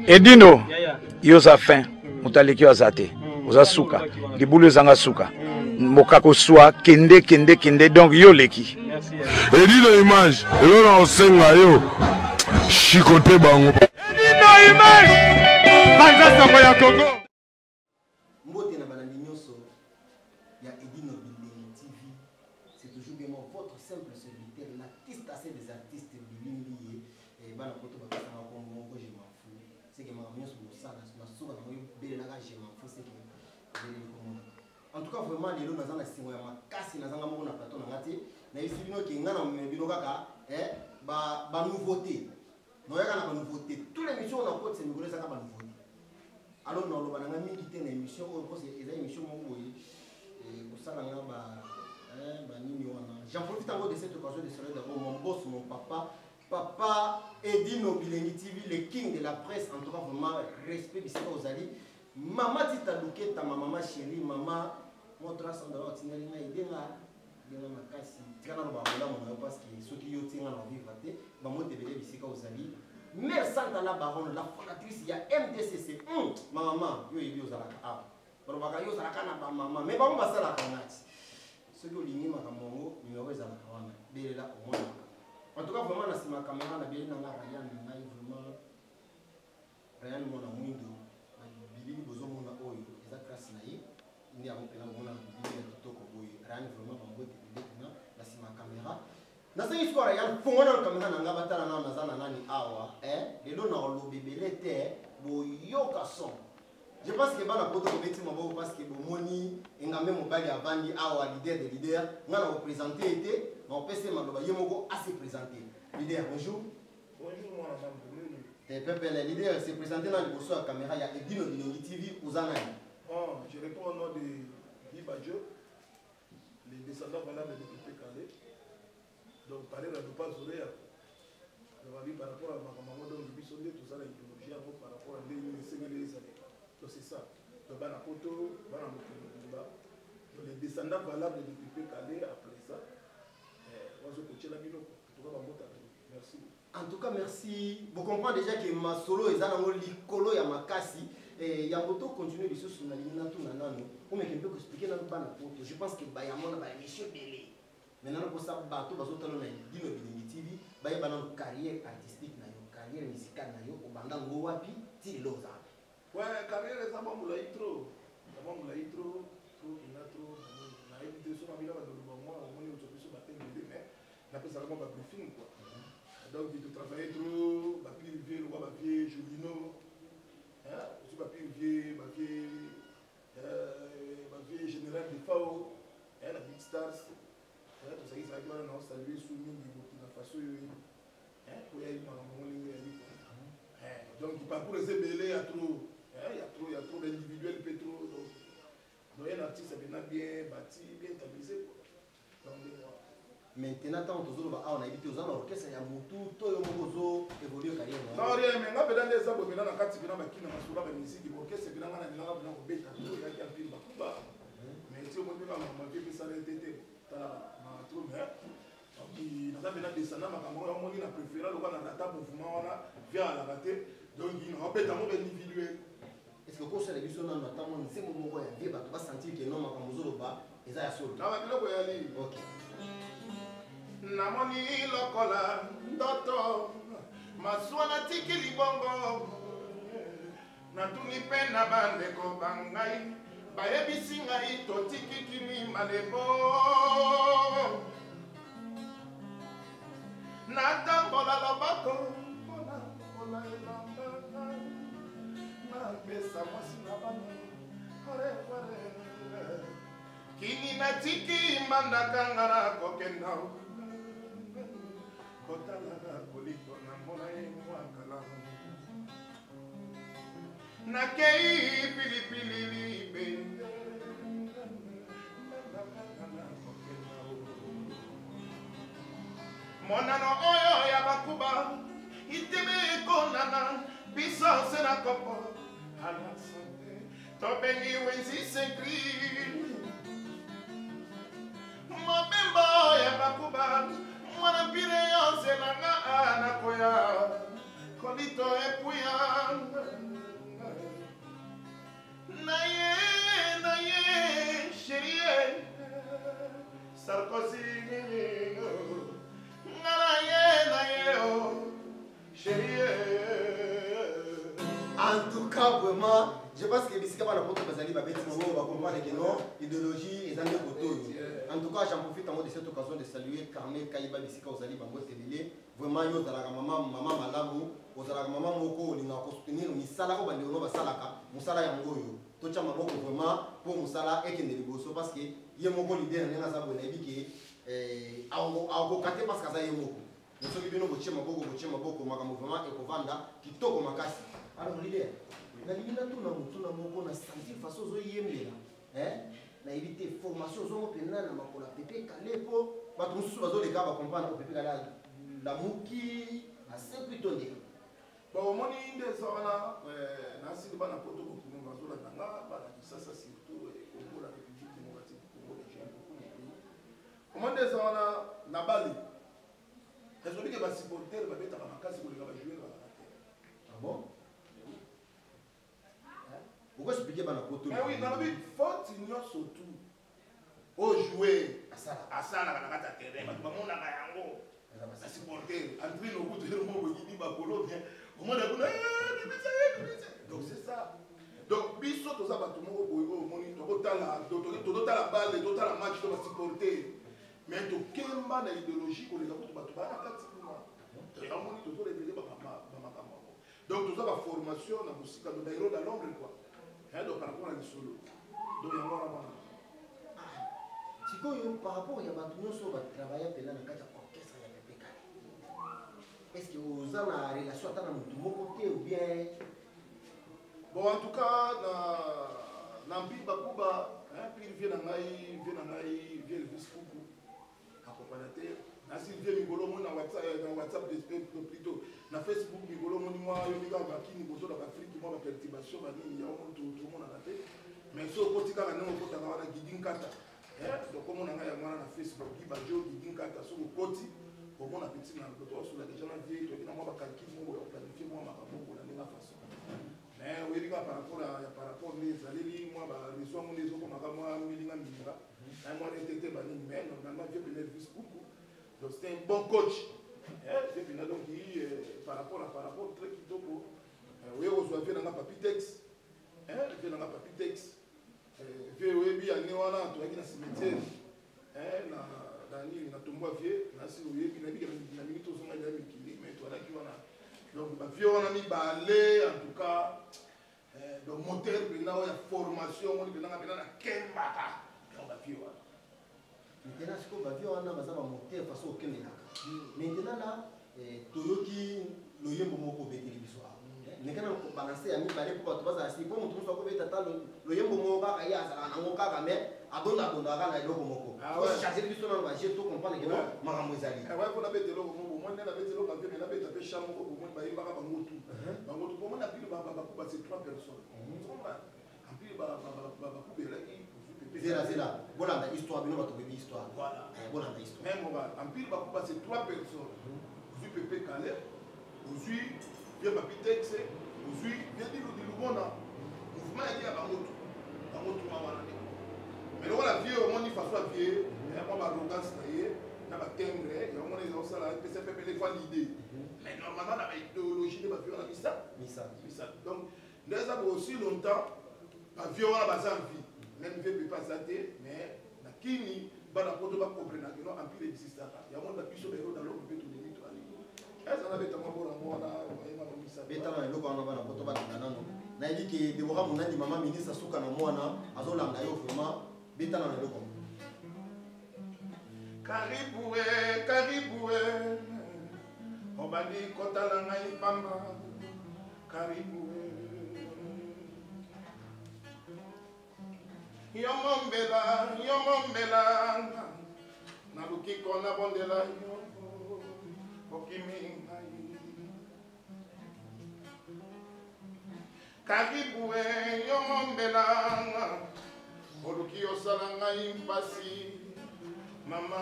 Edino, yo oza fin, moto aleki yo aza te, oza suka, libulu ezanga suka, mokako swa, kende kende kende, donc yo oleki. Edino image, eloko na kosenga yo, chicote bango. Edino image, panza sango ya Congo. Mbote na balandi nyonso ya Edino Bilengi TV. C'est toujours bien moi, votre simple serviteur, l'artiste assez des artistes Billy Mbiye. Eh, bana poto bapesaka kombo moko je m'en fous. C'est que makambo nyonso bosala na suka na yo belelaka je m'en fous, c'est que beleli komonaka. En tout cas vraiment lelo naza na esengo ya makasi, nazanga moko na plateau na nga te. Nayebisi bino ke nga na omema bino kaka eh, ba, ba nouveauté. Noyaka na ba nouveauté. Tous les missions na kotisa mikolo ezaka ba nouveauté. Alors naloba na nga mingi te na émission oyo mpo eza émission moko boye kosala nga ba ba nini wana. J'en profite encore de cette occasion de saluer d'abord mon boss, mon papa, papa Edino Bilengi TV, le king de la presse. En tout cas vraiment respect bisika ozali. Mama Tita Luketa, ma maman chérie, mama mo 300 $ otindeli ngai edenga edenga makasi. Tika naloba bolamu na yo parce que soki yo tinga na vivre te, bango tebele bisika ozali. Mère Santa la baronne, la fondatrice ya MDCC. Ma maman, yo yebi ozalaka awa. Balobaka yo ozalaka na ba maman, mais bango basalaka ngati. Soki olingi makambo yango, numéro ezalaka wana. Belela omona makambo. En tout cas vraiment na sima caméra na beleli na nga Ryan na ngai vraiment Ryan mwana mwindo na bilili bozomona oyo eza classe na ye nde yango mpena bomona na bilili ya kitoko boye. Ryan vraiment bambote ebele kuna na sima caméra. Nasengi sikoyo Ryan fongola nano caméra na nga batala nano naza na nani awa lelo na koloba ebele te boyoka son. Je pense que bana poto bobeti maboko parce que bomoni engambe mobali avandi awa leader de leader nga na kopresente ye te na kopesa ye maloba ye moko a se présenter. Leader bonjour. Bonjour mwana nzambe. Te pepele leader se présenter na liboso ya caméra ya Edino Bilengi TV oza nani? Bon, je réponds au nom de Guy Badjo, les descendants valables de Pepe Kallé. Donc parler na dopa zorea. Donc abi par rapport à makambo yango donc biso nde toza na idéologie yango par rapport à ndenge nini esengeli ezaleka. Donc c'est ça. Donc bana poto, bana mokili mobimba. Donc les descendants valables de Pepe Kallé après ça, wazo kotiela bino en tout cas bambota. Merci. En tout cas merci. Vous comprenez déjà que masolo eza nango likolo ya makasi. Et yango to continuer lisusu na lingi na tuna nanu. Omeke mpe ko expliquer nanu bana poto. Je pense que bayambo na ba émission ebele. Maintenant pour ça bato bazotala na Dino Bilengi TV, bayeba nanu carrière artistique na yo, carrière musicale na yo, obanda ngo wapi ti lelo oza wapi? Ouais, carrière eza mwa molayi trop. Eza mwa molayi trop, trop mpenza trop. Nayebi te soki mabila bandoloba mwa omoni ozo biso batembe ebele, mais napesaka mwa ba briefing quoi. Donc to travailler trop, ba pire vieux lokwa ba vieux Jolino, hein, aussi ba pire vieux, ba vieux, ba vieux général de Fao, hein, na Big Stars. Hein, tozalaki zalaki wana na saluer sous mingi Burkina Faso yo, hein, po ya makambo ngo ndenge ya quoi. Hein, donc parcours eza ebele ya trop, hein, ya trop, ya trop d'individuel pe trop, donc donc un artiste bien bien bâti, bien tamisé quoi. Donc ndenge wana. Maintenant tant tozoloba awa nayebi te oza na orchestre ya mutu to yo moko ozo évoluer carrière na yo? Non rien, mais nga pena nde eza boye pena na kati pena bakina masolo ya ba musique, ba orchestre pena nga na lingaka pena kobeta to eyaki ya pile bakuba. Mais ti omoni pena makambo ya vie epesala ye te te, tala na trop mais donc naza pena descendant makambo oyo omoni na préféra lokola na rata mouvement wana vie alaka te, donc naobeta yango ba individuel. Est-ce que okosala biso nanu ata mwa nzembo moko ya vie bato ba sentir que non makambo ozoloba eza ya solo? Na biloko ya li. Ok. Namoni lokola ndoto masuwa natiki libongo natuni mpe na bandeko ba ngai bayebisi ngai totiki kini malebo natambola loboko mpona kola elamba napesa mwasi na bana au revoir kini natiki mbandaka nga na kokenda kotala koliko na mona ye mwa kala nakei pilipili libende monano oyo ya bakuba iteme ekonana biso se na kopo ala sante tobengi wenzi senkri mobembo ya bakuba mwana mpire yo nzelanga nakoya kolito epuya. En tout cas, vraiment, je pense que bisika bana poto bazali babeti maboko bacomprendre que non, idéologie eza nde koto oyo. En tout cas, j'en profite encore de cette occasion de saluer Carmel Kaiba bisika ozali bango telele. Vraiment, yo ozalaka mama, mama malamu, ozalaka mama moko olingaka kosoutenir misala oyo bandeko no basalaka, mosala yango oyo. Totya maboko vraiment mpo mosala ekende liboso parce que ye moko leader ndenge aza boye nayebi ke eh, akoka te parce que aza ye moko. Mais soki bino botie maboko, botie maboko, makambo vraiment ekovanda kitoko makasi. Alors leader, nalingi natuna motuna moko na sentir façon ozoyembela, hein? Nayebi te formation ozongo mpenza na makolo ya Pepe Kale mpo bato mosusu bazoleka bacomprendre Pepe Kale alamuki asekwi to ndenge. Bon, omoni nde eza wana nasili bana poto bokumu bazolanda nga bana Kinshasa surtout Congo la République démocratique du Congo j'aime beaucoup mon pays. Omoni nde eza wana na Bali nazobi ke basupporter babetaka makasi koleka bajoueur bazaka te. Ah bon? Okoexplike bana poto? Mais oui, nalobi faute nyonso tout oyo joueur asalaka na kati ya terrain bato bamonaka yango basupporter André Lobutu ero moko ekidi bakolo bien omona kuna bibisa bibisa. Donc c'est ça. Donc biso toza bato moko boye oyo omoni tokotala totala balle totala match to basupporter mais tokemba na idéologie koleka kutu bato baa na kati kuna omoni tozorevele bamakambo yango. Donc toza baformation na mosika donc bahéros dans l'ombre quoi. Hein, donc par rapport à lisolo donc yango wana mwana. Sikoyo par rapport ya bato nyonso oyo batravailla mpenza na kati ya orchestre ya Pepe Kale, est ce que oza na relation ata na motu moko te ou bien? Bon, en tout cas na Empire Bakuba, hein, pire vie na ngai, vie na ngai, vie Elvis Kuku accompagnateur nasi vie mikolo moni na WhatsApp, na WhatsApp plutôt na Facebook mikolo moni mwa yo mika bakini boto na Afrique mwa ba perturbation ba nini ya moni to monana te. Mais so okoti kaka ndenge okotaka wana Gidi Nkata, hein, donc omona ngai yango wana na Facebook Guy Bajo Gidi Nkata, soki okoti omona petit na to osula déjà na vie toki na mwa ba calcul moko ya planifier mwa makambo na ndenge façon. Mais oyebi kaka par rapport ya par rapport nde ezaleli mwa ba réseau yango nde ezokomaka mwa milinga milinga na mwa netete banini. Mais normalement vieux Pena Elvis Kuku, donc c'était un bon coach, hein, vieux Pena, donc il, par rapport à par rapport très kitoko. Oye kozwa vieux nanga Papi Tex, hein, vieux nanga Papi Tex, vieux oyebi année wana toyaki na cimetière, hein, na na nini na tomboa vieux nasi oyebi nayebi ke na minute ozonga ya mikili mais toalaki wana. Donc ba vieux wana mibale en tout cas, donc moteur mpenza oyo ya formation omoni mpenza nga mpenza na kembaka donc ba vieux wana. Maintenant sikoyo ba vieux wana baza ba moteur façon okendelaka. Maintenant na toyoki loyembo moko obeteli biso awa. Ndenge na kobalanse ya mibale mpo bato bazala si mpo moto mosusu akobeta ata loyembo moko kaka ye azalaka nango kaka mais adondadondaka kaka na eloko moko. Ah ouais. Charger biso nano ba jeu to comprendre que non, makambo ezali. Ah ouais, mpo nabeta eloko moko, omoni nde nabeta eloko ya vie, mais nabeta mpe chant moko, omoni bayembaka bango tout. Bango tout. Omoni na bino bakuba, c'est 3 personnes. Tu comprends? En plus, bakuba elaki, ozwi pepe. Zela, zela. Bolanda histoire, bino bato boyebi histoire. Voilà. Eh, bolanda histoire. Même moral. En plus, bakuba, c'est 3 personnes. Ozwi Pepe Kale, ozwi vieux Papi Tex, ozwi vieux Dilu Dilubona. Mouvement yaki ya bango tout. Bango tout wana ndeko. Mais lokola vieux omoni façon ya vieux, ya mwa ba arrogance na ye, na ba timbre, ya omoni eza kosala, epesa pepe le fois l'idée. Mais normalement na ba idéologie nde ba vieux wana misa. Misa. Misa. Donc nde eza bo aussi longtemps ba vieux wana baza en vie. Même vieux Pepe aza te, mais na kini bana poto ba comprendre que non empire existaka. Ya moni ba biso ba héros dans l'ombre pe tolemi to ali. Eza na beta mwa bona mwana, bayeba ba misa. Beta na eloko wana bana poto balanda nano. Nayebi ke Deborah Munandi, mama ministre suka na mwana, azolanda yo vraiment. Beta na eloko. Karibu e, karibu e. Obandi kotala ngai pamba. Karibu e. Yo mombela, yo mombela. Naluki kona bondela yo. Okimi ngai. Karibu e, yo mombela. Oluki osala ngai mpasi, mama.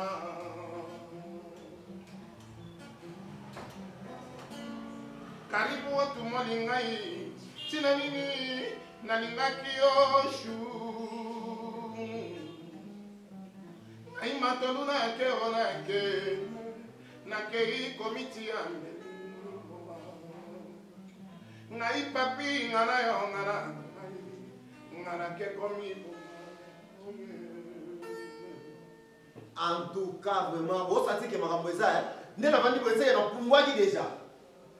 Karibu otumoli ngai, tina nini nalingaki yo shu. Ngai matolu nake o nake, nakei komiti ya mbeli. Ngai papi nga na yo nga na nga na ke komi. En tout cas vraiment bosati ke makambo eza eh. Nde navandi boye seke napumbwaki deja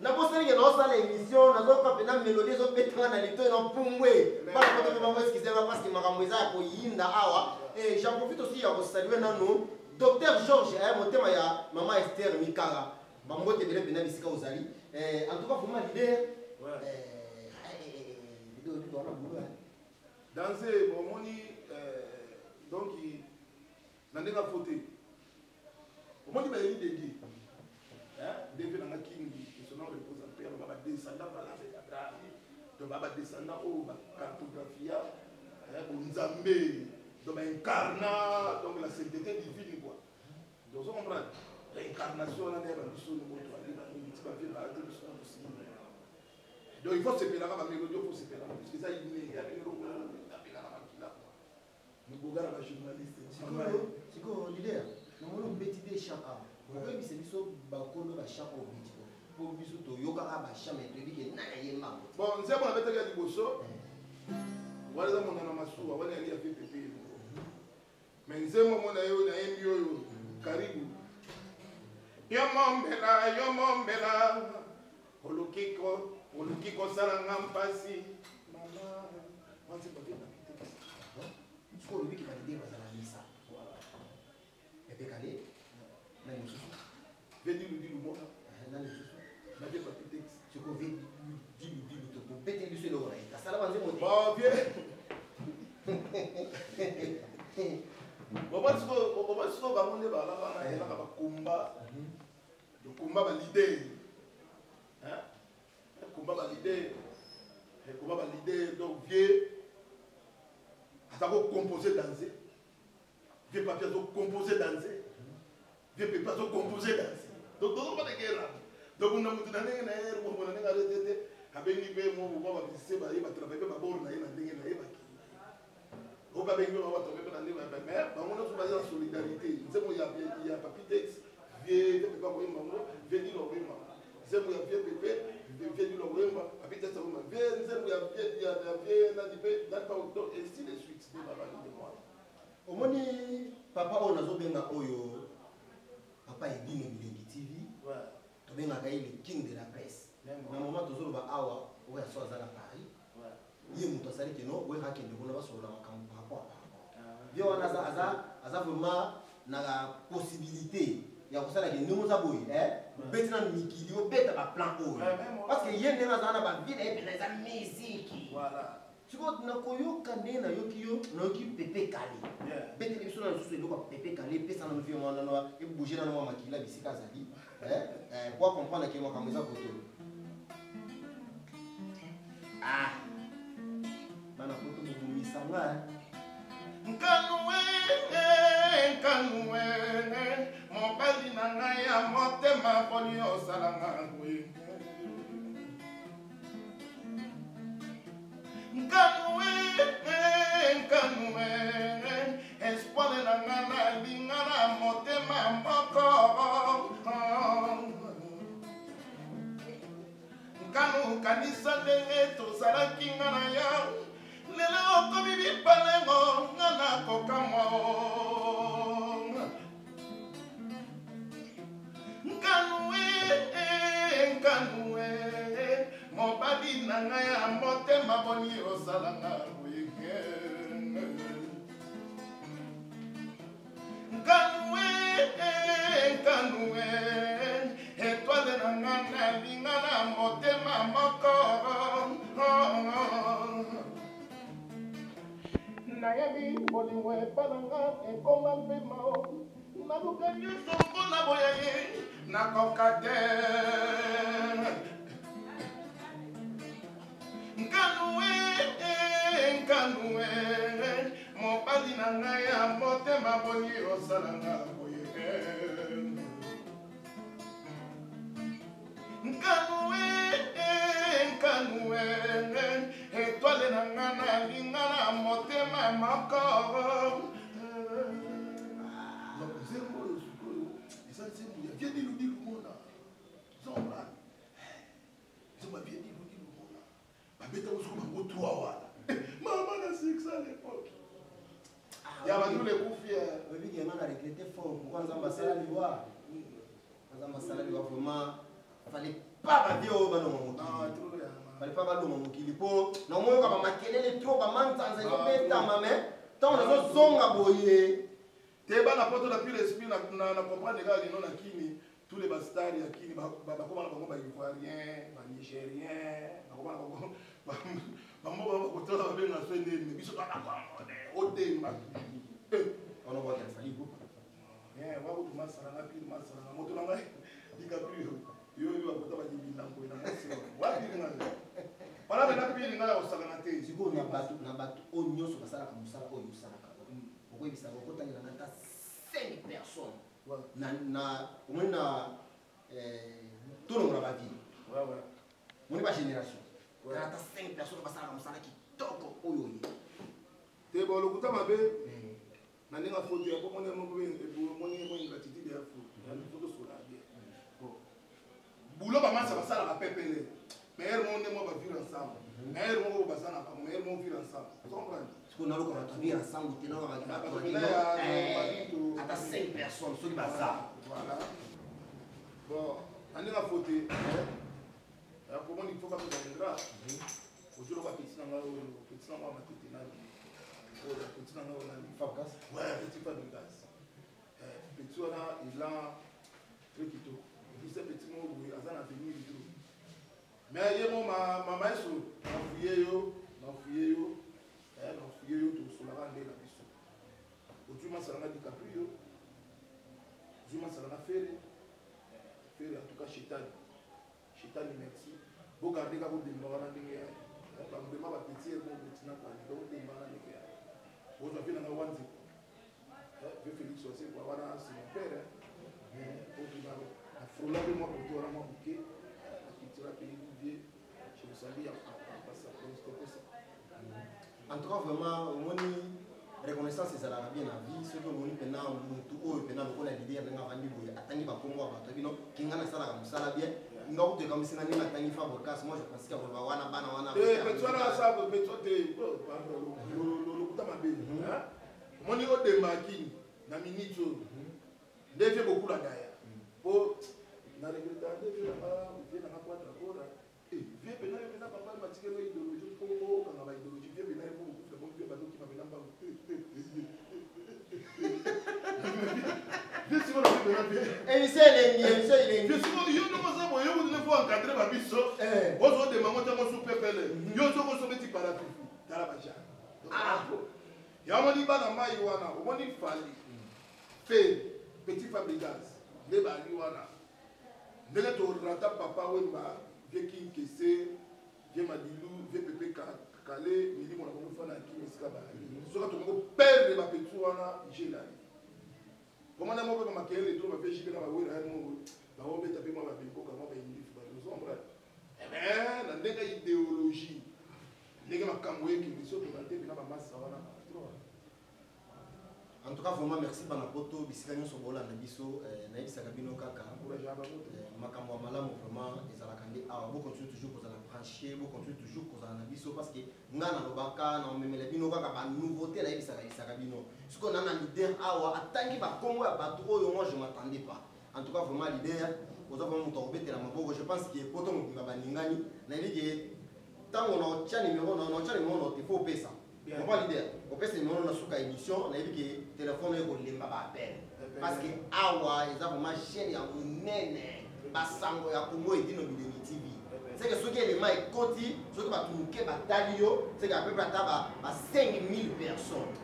nabosani ke naosala émission nazoyoka mpena mélodie ezobetanga na litoi napumbwe bana poto mpe bango excuse nga parce que makambo eza ya koyinda awa. Et j'en profite aussi ya kosalue nanu docteur Georges eh, motema ya mama Esther Mikara bambote ebele mpena bisika ozali. Eh, en tout cas vraiment leader. Ouais. Eh, eh, eh, leader oyebi wana boulot, eh. Danse bomoni donc na ndenge afo te omoni bayeli degi ndenge nanga kingi esona repose mpe aloba badescendant valable d'Abraham, donc ba badescendant oyo bacartographia bonzambe, donc baincarna donc la sainteté divine quoi. Donc ozo comprendre réincarnation wana nde ya babiso moto ali banini ti bavie baate biso na mosili. Donc il faut sepelaka bamélodie, il faut sepelaka puisque eza inné ya bino tapela na makila quoi, moboga na bajournaliste. Sikoyo leader, namoni obeti de chant awa, okoyebisa biso bakolo bachant oyo obeti po biso toyokaka bachant mais toyebi ke nani ayemba? Bon, nzembo nabetaki ya liboso wana eza monana masuwa wana yali ya vpp, mais nzembo mona yo nayembi oyo karibu yo mombela yo mombela oluki ko oluki kosala nga mpasi mama wanzembo aviendaki te. Sikoyo olobi ke baleader bazala misa Pepe Kale, nani mosusu? Vedi Ludi Lumona. Nani mosusu? Navie Papi Tex. Sikoyo ve dilu dilu tobeteli biso eloko na ye asala banzembo te. Bon, vie obati sikoyo bango nde balaka wana elaka bakomba lokomba baleader, komba baleader, komba baleader. Donc vieux aza kocompose danse, vieux Papi azocompose danse, vieux Pepe azocompose danse. Donc tozomona donc na motu na ndenge na ye bongo na ndenge arete te abengi mpe mo mwa bamusicien baye batravaille mpe babord na ye na ndenge na ye bakili oyo babengi mpe batravaille mpe na ndenge, mais bango nyonso baza na solidarité. Nzembo ya Papi Tex, vieux Pepe akoyemba ngo, vieux Dilo akoyemba. Nzembo ya vieux Pepe, vieux Dilo akoyemba, Papi Tex akoyemba. Vieux nzembo ya vieux nani mpe nani pa, donc ainsi de suite nde babandi nde mwana. Omoni papa oyo nazobenga oyo papa Edino Bilengi TV, tobengaka ye le king de la presse. Na moment tozoloba awa, oyo aso aza na Paris, ye moto asali keno oyo akende kuna basolola makambo par rapport à par rapport ye wana aza vraiment na possibilité ya kosala ke ndenge oza boye obeti nanu mikili, obeta baplan oyo, parce que ye ndenge azala na bavie na ye mpena eza miziki. Sikoyo nakoyoka ndenge nayoki yo, nayoki Pepe Kale, beteli biso na lisusu eloko ya Pepe Kale, epesa nanu vie mwana nano ebouge nano mwa makila bisika azali po comprendre ke makambo eza koto. Ah, bana poto bobomisanga. Nkanue nkanue mobali na ngai ya motema, poni osalanga boye. Nkanue nkanue espoir na nga nalinga na motema moko. Nkanu kanisa ndenge tozalaki nga na yo, lelo okomi bipalengo nga nakokamwa. Nkanue nkanue mobali na ngai ya motema, boni osalanga boye. Nkanue nkanue étoile na nga nalinga na motema moko. Nayebi bolingo epa na nga ekoma mpe mao, naluka nyonso mpona boya ye nakoka te. Nkanue nkanue mobali na ngai ya motema, boni osalanga boye. Nkanue nkanue étoile na nga nalinga na motema moko. Donc nzembo oyo sikoyo eza nzembo ya vieux Dilu Dilu Mona, zomba nzembo ya vieux Dilu Dilu Mona. Nzambe asala liwa, Nzambe asala liwa. Vraiment, fallait pas ba vieux oyo balonga mokili, fallait pas balonga mokili, mpo namoyoka bamakelele trop, bamanzanza ezobetama, mais ntango nazozonga boye. Te, bana poto na pure esprit na comprendre kaka lino na Kini, tous les bastars ya Kini bakoma na bango Baivoirien, Banigérien, bakoma na bango bamboka bakotola, babenga so ndeni. Biso toa Bacongolais odemba. Wana obwakela Fally Ipupa. Wakutu masalanga pire, masalanga moto na ngai DiCaprio, yo oyebi bakota bakibindango na mwasi wapiri ngai wana pena pire ngai ya kosakana te. Sikoyo na bato oyo nyonso basalaka mosala oyo osalaka, okoyebisaka, okotangela na ata 5 personnes na omoni na tolongola bavieux, moni bagénération, tala ata 5 personnes basalaka mosala kitoko oyo oye. Te, bon, lokuta mabe na ndenge afoto ya po moni moni mo ingratitude ya fo fo tosola bien. Bon, boulot bamasa basalaka pepele, meilleur mo nde mo bavivre ensemble, meilleur moko baza na bango, meilleur mo vivre ensemble, ozo comprendre? Sikoyo naluka bato vivre ensemble te, naluka bato ata 5 personnes soki baza. Voilà, bon, na ndenge afo te, pomoni faut kaka ozala ingrat. Ozoloka petit na ngai oyo, petit na ngai Matete, nani oyo, petit na ngai oyo nani? Fabregas. Ouais, petit Fabregas, petit wana elan très kitoko. Epui se petit moko boye aza na avenir trop, mais ye mo mama eso nafuye yo, nafuye yo, nafuye yo, tosolaka nde na biso. Ozwi masala na DiCaprio, ozwi masala na Ferre. Ferre, en tout cas, Chetani, Chetani, merci. Bogarde kaka odemba wana ndenge ya bambema bapetit mo botina kwani, odemba wana ndenge ya ozwa mpe nanga Wanzeko, vieux Félix Wazekwa wana, c'est mon père. Obima afrola mpe mwa kote wana mwa moke na culture pays, vieux, je vous salue en passant. Donc c'était ça. En tout cas, vraiment, omoni reconnaissance ezalaka bien na vie. Soki omoni mpena motu oyo mpena lokola leader, ndenge avandi boye, atangi bakombo ya bato bino kinga, nasalaka mosala bien, nga kutu ekamwisi ndenge atangi Fabregas. Moi, je pense que koloba wana bana wana. Petit wana asa petit te, lokuta mabe. Omoni odemba Kini na minute oyo nde vieux bokula daya, po na regreta nde vieux nanga Quadra Kora, vieux pena yo pena papa batikelo idéologie po okanga ba idéologie, vieux pena yo po kokufela bo vieux bazokima pena mbangu, vieux sikoyo na pena vieux. Émission elengi, émission elengi. Vieux sikoyo yo ndongo oza boye, yo kutu ne faut encadrer babiso, ozodema ngo ntango su pepele, yo soko osobeti parapifi, tala bajare yango bana mai wana. Omoni Fally, Ferre, petit Fabregas nde bali wana ndenge torata Papa Wemba, vieux King Kester, vieux Madilu, vieux Pepe Kale, milimo na bango fana akimi esika bali. Soki tomongo perdre bapetit wana, gelali komanda moko mpe bamakelele to bavie jibe na bawera ye moko baobeta mpe mwa babimboka mwa baindifu bazombre na ndenge ya idéologie, ndenge makambo ekende, so toka te mpena bamasa wana trop. En tout cas, vraiment merci, bana poto, bisika nyonso bolanda biso. Nayebisaka bino kaka makambo ya malamu vraiment ezalaka nde awa. Bocontinue toujours kozala branché, bocontinue toujours kozala na biso, parce que nga nalobaka na omemela bino kaka banouveauté. Nayebisaka yebisaka bino sikoyo na leader awa atangi bakombo ya bato oyo, moi je m'attendais pas. En tout cas, vraiment, leader, oza vraiment moto akobetela maboko. Je pense que poto mobimba baningani. Nayebi ke ntango na otya numéro na otya numéro na te, faut opesa. Papa leader, opesa numéro na suka émission. Nayebi ke telefone oyo ekolemba baappel, parce que awa eza vraiment chaîne ya monene, basango ya Congo, Edino Bilengi TV. Seke soki elema ekoti, soki bato moke batali yo, seke à peu près ata ba 5000 personnes.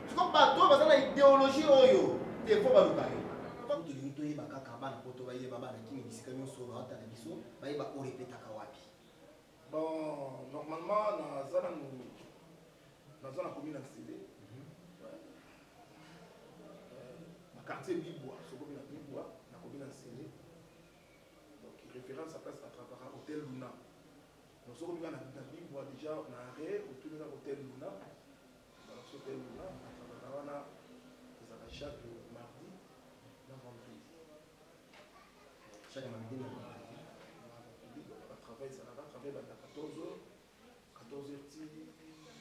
Siko bato oyo baza na idéologie oyo te, faut baluka yo. Tolingi toyeba kaka, bana poto bayeba, bana Kini, bisika nyonso baotala biso bayeba, orepetaka wapi? Bon, normalement naza nanu, naza na commune ya Nsele, na quartier Bibwa. Sokomi na Bibwa, na commune ya Nsele, donc référence à place na travaillaka, Hôtel Luna. Donc sokomi nga na Bibwa déjà, na arrêt, otuni kaka Hôtel Luna, balakisi Hôtel Luna. Na travaillaka wana, ezalaka chaque mardi na vendredi. Chaque mardi na vendredi. Batravail ezalaka, travail banda 14 heures, 14 heures ti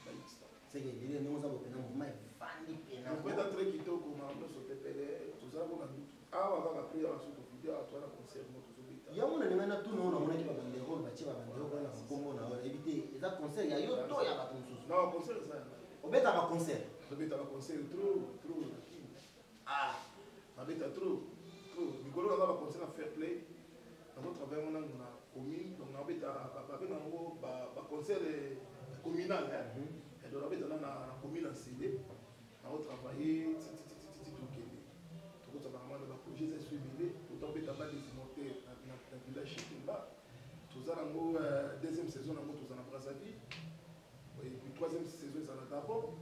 bax. Seke ebele ndenge oza bopena, mouvement evandi pena. Mouvement eza très kitoko, makambo nyonso pepele, tozala mpona ndutu. Eza concert ya yo to ya bato mosusu? Non, concert eza ya ngai. Obeta ba concert? Tobeta ba concert trop trop na Kin. Ah, nabeta trop trop. Mikolo naza ba concert na fair play. Nazo travailler ngo nanu na commune, donc nabeta babenga yango ba concert communal hein. Et donc nabeta na na commune ya Nsele. Nazo travailler ti ti ti ti tokende. Tokotaka na ba projet eza esu ebele, totobeta ba des immortels na village Chetemba. Toza nango deuxième saison nango toza na Brazzaville. Et puis troisième saison eza na Gabon.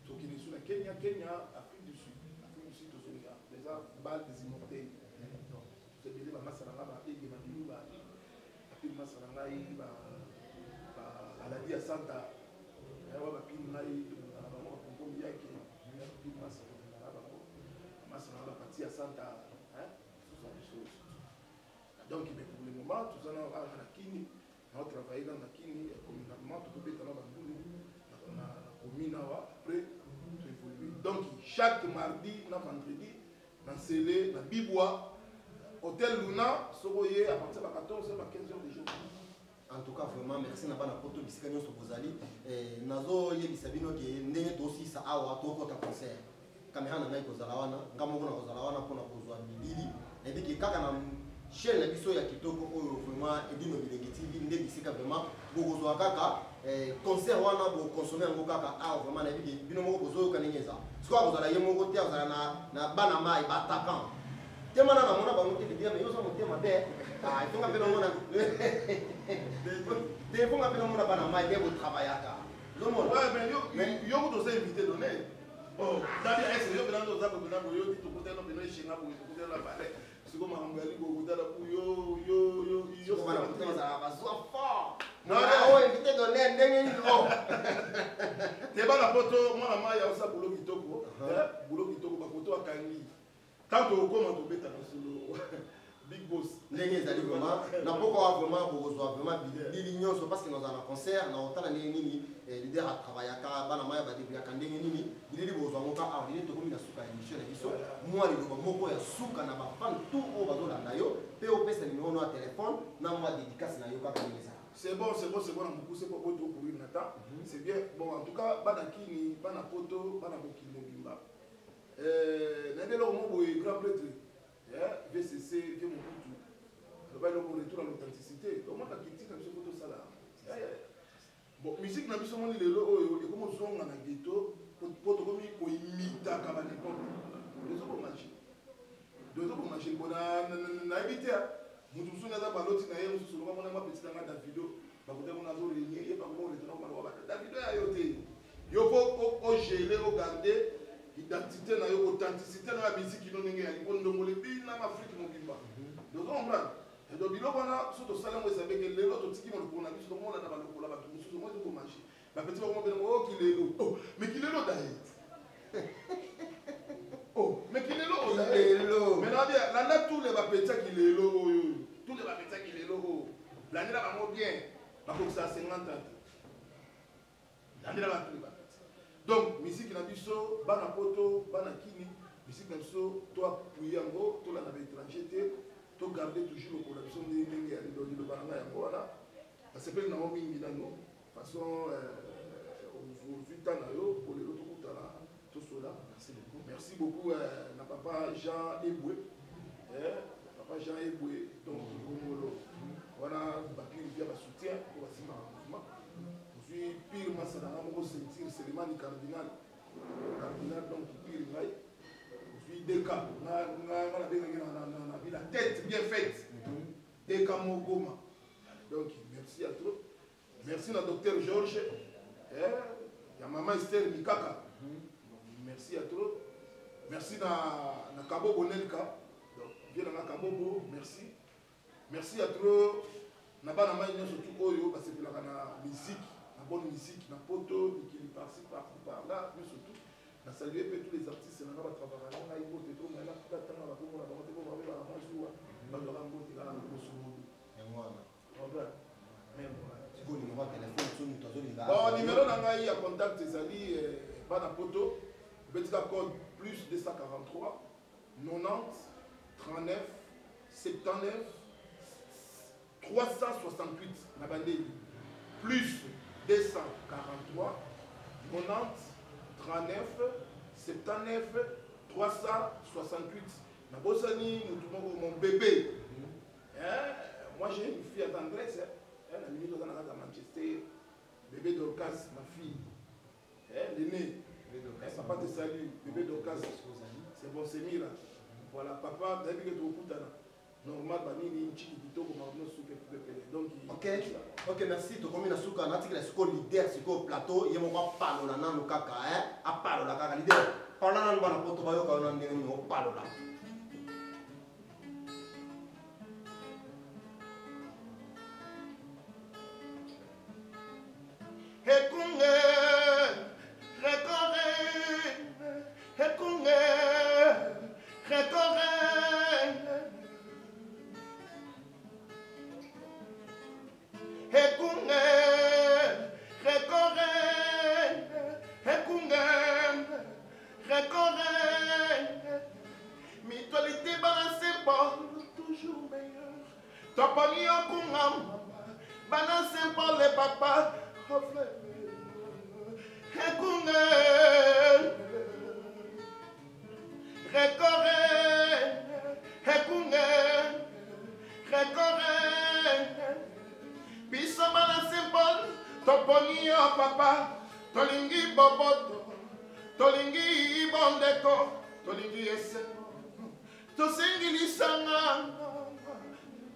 Tokende su na Kenya, Kenya, Afrique du Sud. Afrique du Sud tozonga eza bal des immortels. Donc toza ebele ba masa na nga ba Ege Madilu ba bapili masa na ngai ba baladi ya Santa wa bapili ngai tobunda na bango bakombo miyake bapili masa tobunda na bango masa na nga bapati ya Santa toza biso. Donc mais pour le moment toza na awa na Kini, na travailler na Kini communalement, tokobeta na bandulu na commune awa, après to évoluer. Donc chaque mardi na vendredi na Nsele na Bibwa Hôtel Luna soko ye à partir de 14h à 15h déjà. En tout cas vraiment merci na bana poto bisika nyonso bozali. Nazo yebisa bino ke ndenge tosisa awa tokota concert. Caméra na ngai kozala wana, nga moko na kozala wana mpona kozwa bilili. Nayebi ke kaka na chaîne na biso ya kitoko oyo vraiment Edino Bilenge TV nde bisika vraiment bokozwa kaka concert wana bokonsome yango kaka awa vraiment nayebi ke bino moko bozoyoka ndenge eza. Sikoyo akozala ye moko te, akozala na bana mai batakan. Tema na namona bango te leader, mais yo oza motema te. Ah, il faut nga mpe namona. Te, il faut nga mpe namona bana mai nde botravaillaka. Ozomona? Ouais, mais yo, yo kutu oza invité d'honneur. Oh, Dabi, est-ce que yo mpenza oza boye na boye, yo ti tokutana na bino eshenga boye, tokutana na palais. Siko makambo ya libo okutana ku yo, yo, yo, yo, Siko bana kutana bazalaka bazwa fort. Non, Ah, non. oyo invité d'honneur ndenge nini? Oh. Te bana poto, mwana mai aosa boulot kitoko. Eh, boulot kitoko, bapoto akangi. Tant okoma tobeta na solo. Big boss. Ndenge ezali vraiment, na poko wa vraiment bokozwa vraiment bilili nyonso parce que nazala na concert, na otala ndenge nini, leader atravaillaka, bana maya badébrouillaka ndenge nini, bilili bokozwa yango kaka awa. Lelo tokomi na suka ya émission na biso. Mwa liloba moko ya suka na ba fan tout oyo bazolanda yo, pe opesa numéro no ya téléphone na mwa dédicace na yo kaka ndenge ezala. C'est bon, c'est bon, c'est bon, na mokuse po oyo tokourir na temps. C'est bien. Bon, en tout cas, bana Kini, bana Poto, bana mokili mobimba. Nayebi eloko moko boye, grand prêtre, VCC, vieux Mobutu, aloba eloko retour à l'authenticité. Donc, moi, na critique na biso po tosala. Bon, musique na biso moni lelo oyo ekomi ozonga na ghetto po tokomi koimitaka ba n'importe. Ezo komanger. Donc, ezo komanger. Bon, nayebi te, moto mosusu aza baloti na ye, mosusu loba mona mwa petit na nga Davido, bakote mona azo régner, ye bakoma koretourner koma loba ba Davido ya yo te. Yo faut o gérer, o garder identité na yo, authenticité na yo ya musique ino ndenge ya lipo ndongole bina na Afrique mobimba. Donc, on comprend. Et donc, biloko wana, so tosala yango ezali ke lelo totiki molokolo na biso, tokomona na balokolo ya bato mosusu, moi tokomanger. Ba petit bakoma bena, oh, kilelo. Oh, mais kilelo daye. Oh, mais kilelo odaye. Kilelo. Mais na bien, landa tous les ba petit kilelo oyo. Tous les ba petit kilelo oyo. Landela bango bien. Bakokisa 50 ans. Landela ba tous les ba petit. Donc, musique na biso, bana poto, bana kini, musique na biso, to appuyer yango, to landa ba étranger te, to garder toujours lokola biso ndenge ndenge ya lelo, lelo bana nga yango wana. Nasepeli nango mingi nano. Façon, ozwi temps na yo, po lelo tokutana, tosola. Merci beaucoup. Merci beaucoup na papa Jean Eboué. Papa Jean Eboué, donc Ngongolo. Wana bapire via ba soutien po basimba ba mouvement. Ozwi pire masala na moko ceinture Selemani Cardinal. Cardinal donc pire ngai. Ozwi DK nga nga nga na bengaki na na na na la tête bien faite. DK Mogoma. Donc merci à trop. Merci na docteur Georges, ya maman Esther Mikaka. Merci à trop. Merci na Kabobo Nelka. Donc viens na Kabobo, merci. Merci à trop. Na bana mai nyonso tout oyo basepelaka na musique, na bonne musique, na poto, mikili par-ci, par-ci, par-là, nyonso tout. Na saluer pe tous les artistes na nga ba travaillaka na ngai mbote trop, mais na kuta tanga ba komona bango te, po ba beba na mwa zuwa, ba zwaka mbote kaka na grosso modo. Yango wana. Comprends? Mais voilà. Sikoyo numéro ya téléphone, soki moto azolinga Bon, azwa numéro na ngai ya contact ezali bana poto, obetika code plus 243 90 39 79 368 na bandeli. Plus 243 90 39 79 368. Nabosani mutu moko, mon bébé. Hein? Moi j'ai une fille à tendresse, hein? Na minute oza na kati ya Manchester. Bébé Dorcas, ma fille. Hein, l'aîné. Hein, papa te salue, bébé Dorcas. C'est bon, c'est Mira. Voilà, papa, nayebi ke tokokutana. Normal, banini, nchiki kitoko, makambo suka pepele. Donc, Ok, ok, merci. Tokomi na suka, natikela sikoyo leader sikoyo plateau, ye moko apalola nanu kaka, hein? Apalola kaka leader. Palola nanu bana poto bayoka yo na ndenge nini opalola. Ekunge, rekore, ekunge, rekore. Ekunge, rekore, ekunge, rekore. Mutualité balancée par toujours meilleur. Toponi okunga mama, balancé par les papas. Ekunge, rekore, ekunge, rekore. Biso bana Saint-Paul, toponi yo papa, tolingi boboto, tolingi bondeko, tolingi esengo, tosengi lisanga,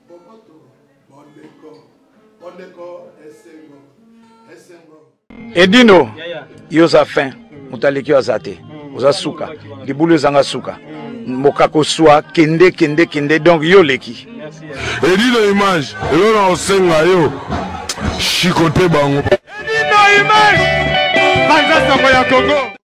boboto, bondeko, bondeko, esengo, esengo. Edino, yo oza fin, moto aleki yo aza te, oza suka, libulu ezanga suka, mokako swa, kende kende kende, donc yo oleki. Edino image, eloko na kosenga yo, chicote bango. Edino image, panza sango ya Congo.